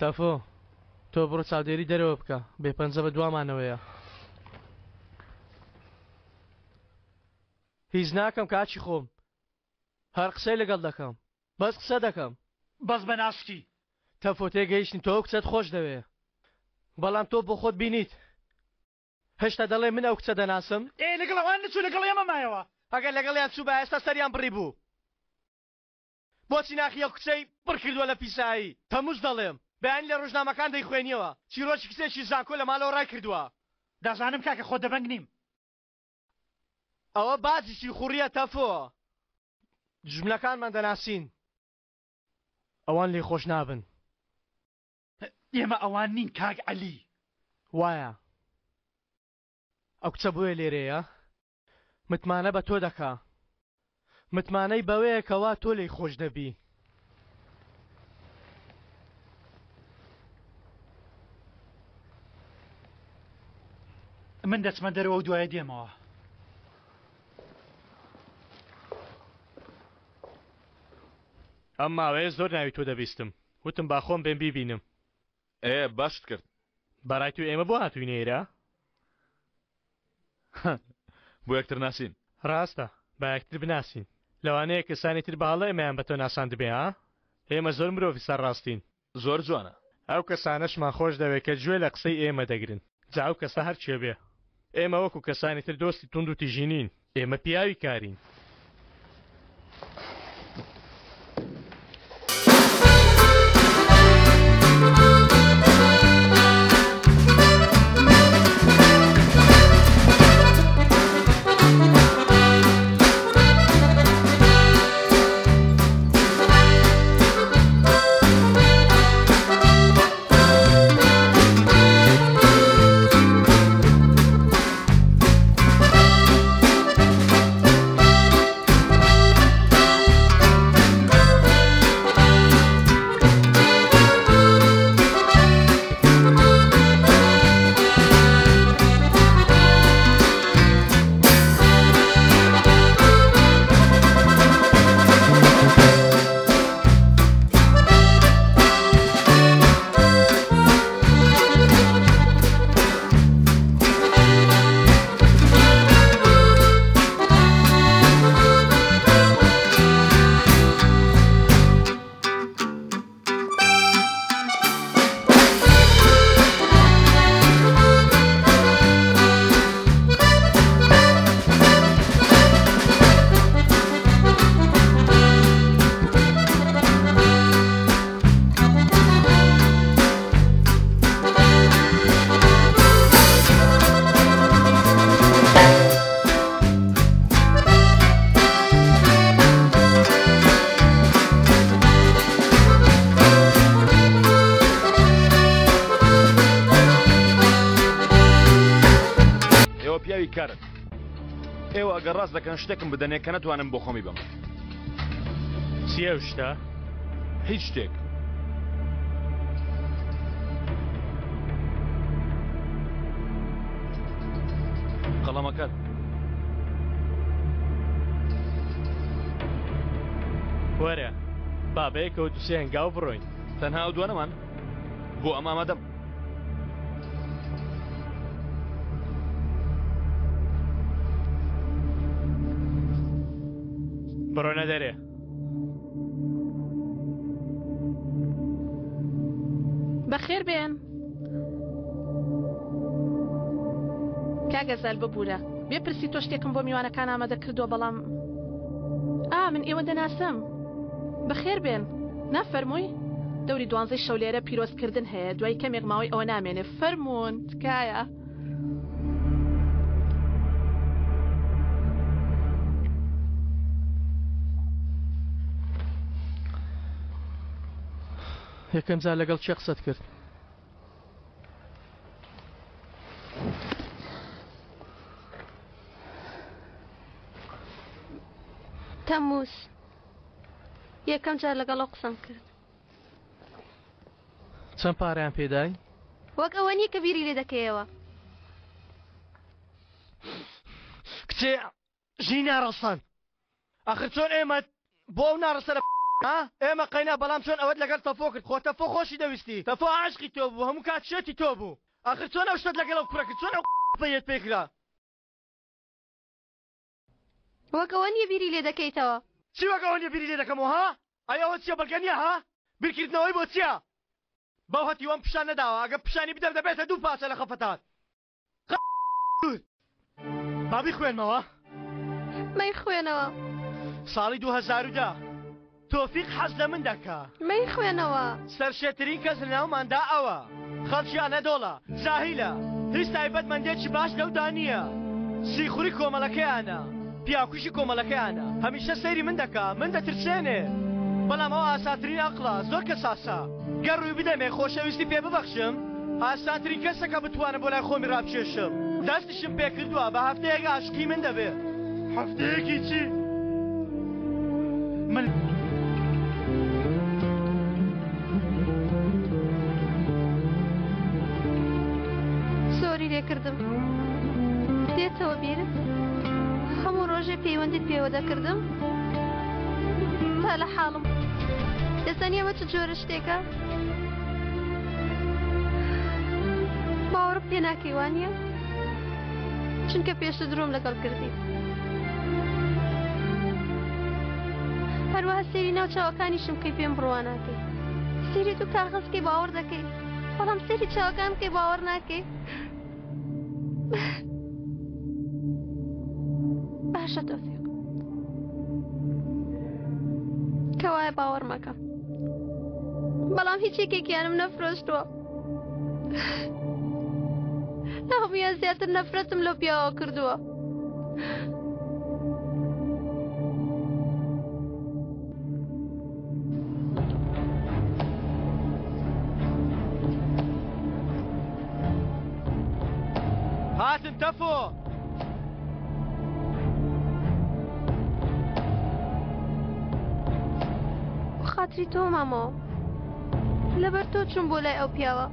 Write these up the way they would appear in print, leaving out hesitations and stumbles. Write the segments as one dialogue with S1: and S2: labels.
S1: تەفۆ تۆ بڕۆ چاودێری دەرەوە بکە بێ پەنجە بە دوامانەوەیە. هیچ ناکەم کاکی خۆم هەر قسەی لەگەڵ دەکەم بەس قسە دەکەم.
S2: بەس بە ناسکی.
S1: تەفۆ تێگەیشتین تۆ ئەو کچەت خۆش دەوێ بەڵام تۆ بۆ خۆت بینیت هێشتا دەڵێ من ئەو کچە دەناسم؟
S2: ئێ لەگەڵ ئەوان نەچوو لەگەڵ ئێمە مایەوە.
S1: ئەگەر لەگەڵیان چووبا ئێستا سەریان بڕیبوو. بۆچی ناخی ئەو کچەی پڕ کردووە لە پیسایی؟ تەموز دەڵێم. بەیانی لە ڕۆژنامەکان دەیخوێنیەوە. چیرۆکی کچێکی زانکۆ لە ماڵەوە ڕای کردووە.
S2: دەزانم کاکە خۆ دەبەنگ نیم.
S1: ئەوە باجی سیخوڕیە تەفۆ. دوژمنەکانمان دەناسین. ئەوان لێی خۆش نابن.
S2: ئێمە ئەوان نین کاک عەلی.
S1: وایە. ئەو کچە بۆیە لێرەیە متمانە بە تۆ دەکا. متمانەی بەوەیە کەوا تۆ لێی خۆش دەبی.
S2: من دەچمە دەرەوە و دوایە دێمەوە.
S1: ئەم ماوەیە زۆر ناوی تۆ دەبیستم. وتم با خۆم بێم بیبینم.
S3: ئێ باشت کرد.
S1: بەڕای تۆ ئێمە بۆ هاتووینە ئێرە؟
S3: بۆ یەکتر ناسین.
S1: ڕاستە، با یەکتر بناسین. لەوانەیە کەسانی تر بە هەڵە ئێمەیان بە تۆ ناساندبێ، ها؟ ئێمە زۆر مرۆڤی سەرڕاستین.
S3: زۆر جوانە.
S1: ئەو کەسانەشمان خۆش دەوێ کە گوێ لە قسەی ئێمە دەگرن، جا ئەو کەسە هەر کێ بێ. ئێمە وەکو کەسانی تر دۆستی توندوتیژی نین. ئێمە پیاوی کارین.
S3: ئێوە پیاوی کارن. ئێوە ئەگەر ڕاست دەکەن شتێکم بدەنێ کە نەتوانم بۆ خۆمی بەم.
S1: چییە ئەو شتە؟
S3: هیچ شتێک. قەڵەمەکەت.
S1: وەرە با بەیەکەوە دوسێ هەنگاو بڕۆین.
S3: تەنها ئەو دوانەمان؟ بۆ ئەم ئامادەم.
S1: بڕۆنە دەرێ.
S4: بەخێر بێن. کاک گەزال ببورە بێ پرسی تۆ شتێکم بۆ میوانەکان ئامادە کردووە بەڵام ئا من ئێوە دەناسم بەخێر بێن نا فەرمووی دەوری دوانزەی شەو لێرە پیرۆز کردن هەیە دوای کەمێک ماوەی ئەوە نامێنێ فەرموون تکایە.
S1: یەکەم جار لەگەڵ کێ قسەت کرد؟
S5: تەمووز یەکەم جار لەگەڵ ئەو قسەم کرد.
S1: چەند پارەیان پێدای؟
S5: وەک ئەوە نییە کە بیری لێ دەکەیەوە.
S1: کچێ ژنی ناڕەسەن ئاخر چۆن ئێمە بۆ ئەو ناڕەسەنە. ها؟ ئێمە قەینا بەڵام چۆن ئەوەت لەگەڵ تەفۆ کرد خۆ تەفۆ خۆشی دەویستی تەفۆ عاشقی تۆ بوو هەموو کات شێتی تۆ بوو ئاخر چۆن ئەو شتەت لەگەڵ ئەو کوڕە کرد چۆن ئەو قەیەت پێ کرا؟
S5: وەک ئەوە نییە بیری لێ دەکەیتەوە.
S1: چی وەک ئەوە نییە بیری لێ دەکەمەوە ها؟ ئەی ئەوە چییە بەڵگە نییە ها؟ بیرکردنەوەی بۆ چییە؟ بەو هەتیوەم پیشان نەداوە ئەگەر پیشانی بدەم دەبێتە دوو پارچە لە خەفەتان. با بیخوێنمەوە.
S5: مەیخوێنەوە.
S1: ساڵی 2010 تۆفیق حەز لە من دەکا.
S5: مەیخوێنەوە.
S1: سەرشێترین کەس لە ناوماندا ئەوە. خەڵکی ئەنەدۆڵە، جاهیلە، هیچ تایبەتمەندێکی باش لەودا نییە. سیخوری کۆمەڵەکەیانە، پیاوکوژی کۆمەڵەکەیانە. هەمیشە سەیری من دەکا، من دەترسێنێ. بەڵام ئەو ئاسانترین ئەقڵە، زۆر کەس ئاسا. گەر ڕووی بدەمێ خۆشەویستی پێ ببەخشم، ئاسانترین کەسە کە بتوانم بۆ لای خۆمی ڕابکێشم. دەستیشم پێ کردووە، بە هەفتەیەک ئاشقی من دەبێ.
S2: هەفتەیەکی چی؟ من.
S5: زۆری لێ کردم. دێتەوە بیرت؟ هەموو ڕۆژێ پەیوەندیت پێوە دەکردم تا لە حاڵم. دەزانی ئەمە چ جۆرە شتێکە؟ باوەڕم پێ ناکەی وانییە؟ چونکە پێشتر درۆم لەگەڵ کردی. هەروەها سەیری ناو چاوەکانیشم بکەی پێم بڕوا ناکەی. سەیری دوو کاغەز بکەی باوەڕ دەکەی، بەڵام سەیری چاوەکان بکەی باوەڕ ناکەی. باشە تۆفیق. کەوایە باوەڕ مەکە. بەڵام هیچ یەکێکیانم نەفرۆشتووە. لە هەموویان زیاتر نەفرەتم لەو پیاوە کردووە.
S1: هاتن تەفۆ.
S5: خاتری تۆ مامۆ لەبەر تۆ چووم بۆ لای ئەو پیاوە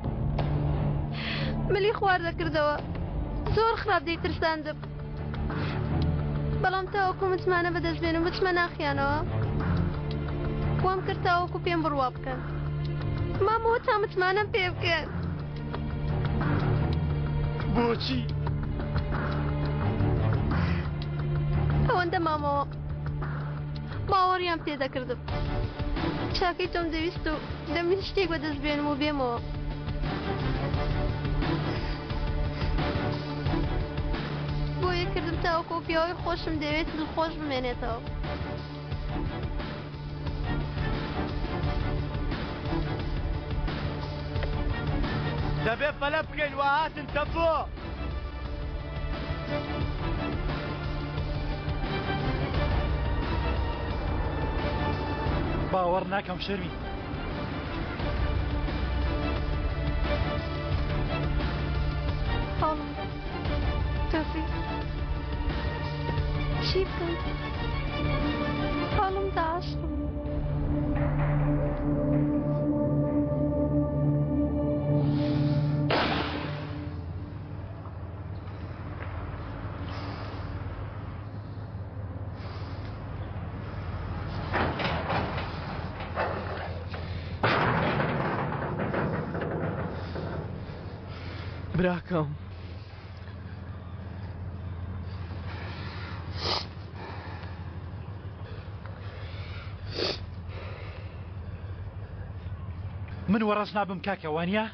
S5: ملی خوار دەکردەوە زۆر خراپ دەیترساندم بەڵام تاوەکو متمانە بەدەست بێنم بچمە ناخیانەوە وام کرد تاوەکو پێم بڕوا بکەن مامەوە تا متمانەم پێ بکەن
S2: بۆچی؟
S5: ئەوەندە مامەوە باوەڕیان پێ دەکردم چاکەی تۆم دەویست و دەمویست شتێک بەدەست بێنم و بێمەوە. بۆیە کردم تاوەکو ئەو پیاوەی خۆشم دەوێت دڵخۆش بمێنێتەوە.
S1: دەبێ پەلە بکەین وا هاتن تەفۆ.
S2: باوەڕ ناکەم شەرمی.
S5: هەوڵم دا تۆفیق چی بکەم هەوڵم دا عاشقم.
S1: براکەم.
S2: من وەڕەس نابم کاکە وانە؟